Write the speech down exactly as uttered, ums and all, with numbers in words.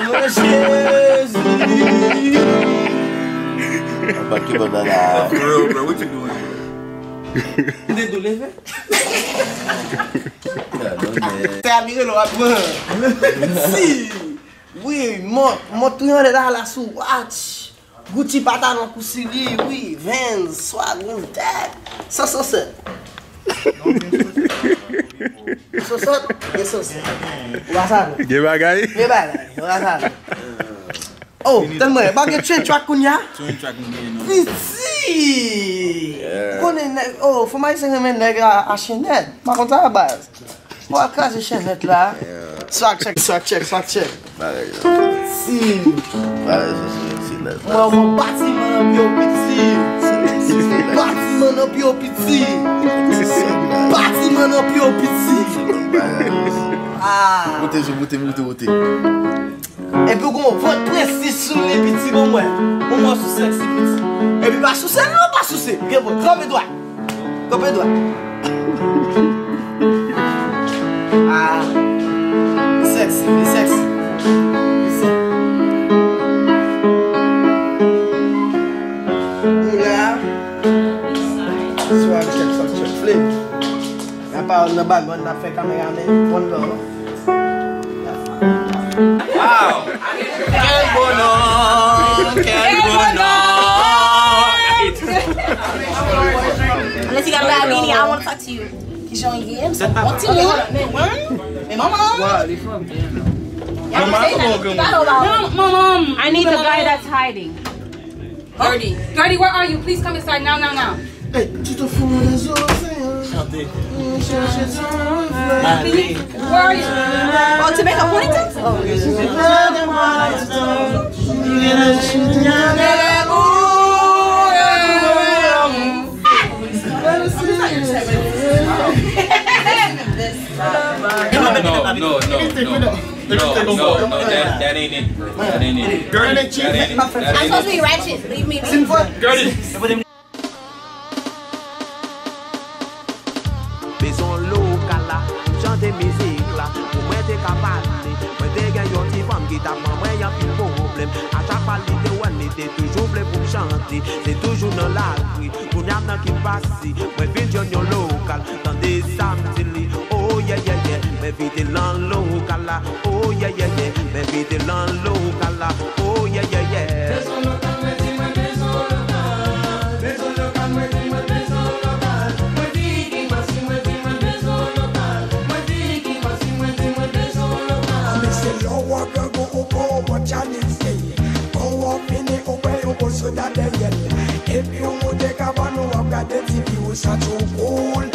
Oh, Jezi. Anbake bann nan la. For real, bro, what you doing? Ou te dou leve? Se a li rele w ap pran. Si. Wi, mont, mont tou yon lè la, la sou watch. Gucci pa ta nan kou si li, wi, Vans, Swag, Vans, tèt. San sosèt. Sosèt, gen sosèt. Ou pa sa, non? Gen bagay. Gen bagay, ou pa sa, non? Oh, tèlman, pa gen train track kounye a? Train track nou gen, non. Piti! Yeah. Ou konnen nèg, oh, fanm ayisyen renmen nèg a, a chenèt. Pa konn sa, baz. Mwen ap kraze chenèt la. Swag check, swag check, swag check. Bagay la. Si. Bagay sa, se, se nèt la. Mwen, mwen batiman nan pye w piti. Se, se, se nèt. Batiman nan pye w piti. Se nèt la. Batiman nan pye w piti. Se nèt bagay. Ah. Moute, moute, moute, moute. Epi w gon vant prensip sou li piti, bon mwen. Bon mwen sou sèksi piti. Epi pa souse non, pa souse. Gen bon, kanpe dwat. Kanpe dwat. Ah. Li sèksi, li sèksi. Li sèksi. Li la. Swag check, swag check, flame. Nan pawòl nan bag, mwen ap fè kameramen, one love. Wow! Quel bonheur! Quel bonheur! Let's go, Nini. I want to talk to you. Kijan w ye? Yon ti moun. Men manman. Manman, manman. I need the guy that's hiding. Gertie, Gertie, where are you? Please come inside now, now, now. Hey, tu te fous de nous, Océan. Chante. Where are you? Oh, to make acquaintance? Oh. No, no, no, no, no. No, no, no, that, that ain't it, bro. That ain't it. Girl, that ain't it. That ain't it. I'm supposed to be ratchet. Leave me be. Girl, this. Bezwen lokal la, chante mizik la, pou mwen te ka pale. Mwen te gen yon ti fanm ki t ap ban mwen anpil pwoblèm. A chak fwa li te wè m, li te toujou vle pou m chante. Se toujou nan lari, kounye a nan ki m pase, mwen vin jwenn yon lokal. Tande sa m di li, oh yeah, yeah, yeah. M envite l nan lokal la, oh yeah, yeah, yeah. M envite l nan lokal la, oh yeah, yeah, yeah. Bezwen lokal, mwen di mwen bezwen lokal. Bezwen lokal, mwen di mwen bezwen lokal. Mwen di ki masi, mwen di mwen bezwen lokal. Mwen di ki masi, mwen di mwen bezwen lokal. Mesye, lè w ap grangou, ou pran yon bon Chinese. Kon w ap fini, ou pran yon bon soda dèyè l. Epi w moute kabann ou, w ap gade T V, ou santi w cool.